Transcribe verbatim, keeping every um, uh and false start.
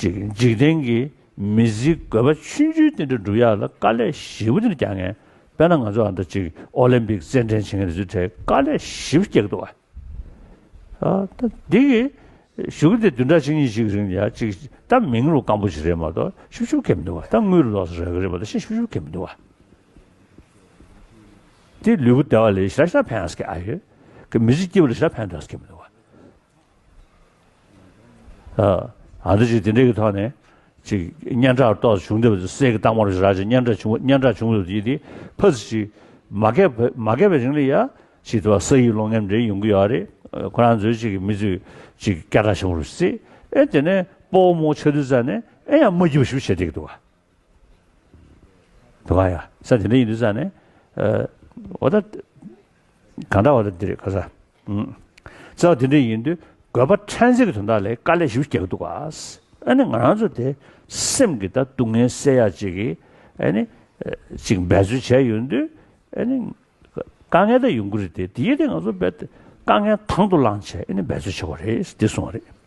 ཅིག་འཇིག་རྟེན་གྱི་མི་ཚེའི་དགོས་པ་ཆུང་ཆུང་དེ་འདྲ་སྒྲུབ་ཡག་ལ་དཀའ་ལས་ཞེ་པོ་དེ་འདྲ་རྒྱག་མཁན། དཔེར་ན་ང་ཚོ་ཨ་ད་ཅིག་ཨོ་ལིམ་པིག་རྩེད་འགྲན་བྱེད་མཁན་དེ་ཚོའི་གྲས་དཀའ་ལས་ཞེ་པོ་རྒྱག་གི་འདུག་བ། ཨ་ད་འདི་གི་གཞུག་གུ་དེ་བདུན་ཕྲག་གཅིག་གཉིས་ཤིག་རིང་ཡ་ཅིག་ད་མིང་རུ་སྐམ་པོ་ཞིག་རེད་མ་གཏོགས་ཤུབ་ཤུབ་གས་མི་འདུག་བ། ད་དངུལ་རུ་ལོགས་སུ་རག་གི་རེད་མ་གཏོགས་ཤི་ཤུབ་ཤུབ་གས་མི་འདུག་བ། དེ་ལུས་པོ་བདེ་བ་ལ་ཞེ་དྲག་ཞེ་དྲག་ཕན་ཡག་ཨ་ཡོད། གི་མི་ཚེ་སྐྱིད་པ་ལ་ཞེ་དྲག་ཕན་ཐོགས་ཀྱི་མི་འདུག་བ། ཨ་ཨ་འདི་ཅིག་དེ་འདྲའི་གི་ཐོག་ནས་ཅིག་སྙན་གྲགས་ཏོག་ཙམ་བྱུང་བསྡད་པ་ཅིག་གསེར་གྱི་རྟགས་མ་རུ་ཞིག་རག་ཅིག་སྙན་གྲགས་བྱུང་སྙན་གྲགས་བྱུང་བ་དེ་དེ་ཕ་ཙི་ཅིག་མ་བརྒལ་བ་མ་བརྒལ་བའི་རིང་ལ་ཡ་ཅིག་དུ་བ་ས་ཡི་ཀློང་ངེམ་འདྲ་ཡོང་གི་ཡོད་རེད། ཁོ་རང་ཚོའི་ཅིག་མི་ཚོས་ཅིག་སྐད་གྲགས་ཆེན་པོ་རུ་བརྩིས། ཨེ་དེ་ནས་སྤོ་བོ་རྨོ་ཆགས་དུས་ཙ་ནས་ཨེ་ཡང་མ་སྐྱིད་པ་ཞིག་བྱེད་བསྡད་ཀྱི་འདུག་བ། དུ་བ་ཡ། ས་དེ་འདྲ་ཡིན་དུས་ཙ་ནས། ཨ་འོ་ད། གང་འདྲ་བ་ད་འདི་རེད་ག་ས། ཨུམ། རྩ་བ་དེ་འདྲ་ཡིན་དུས་དགོས་པ་ཕྲན་ཚེགས་ཀྱི་དོན་དག་ལ་དཀའ་ལས་ཞེ་པོ་རྒྱག་གི་འདུག་ག། ཨ་ནི་ང་རང་ཚོ་དེ་སེམས་ཀྱི་ད་སྡུག་བསྔལ་སེལ་ཡག་ཅིག་གི་ཨ་ནི་ཅིག་འབད་རྩོལ་བྱས་ཡོང་དུས་ཨ་ནི་དཀའ་ངལ་ད་ཡོང་གི་རེད་དེ། དེ་ཡིན་དེ་ང་ཚོ་རྦད་དེ་དཀའ་ངལ་དང་དུ་བླངས་བྱས་ཨ་ནི་འབད་རྩོལ་བྱེད་དགོས་རེད་དེ་གསུངས་པ་རེད།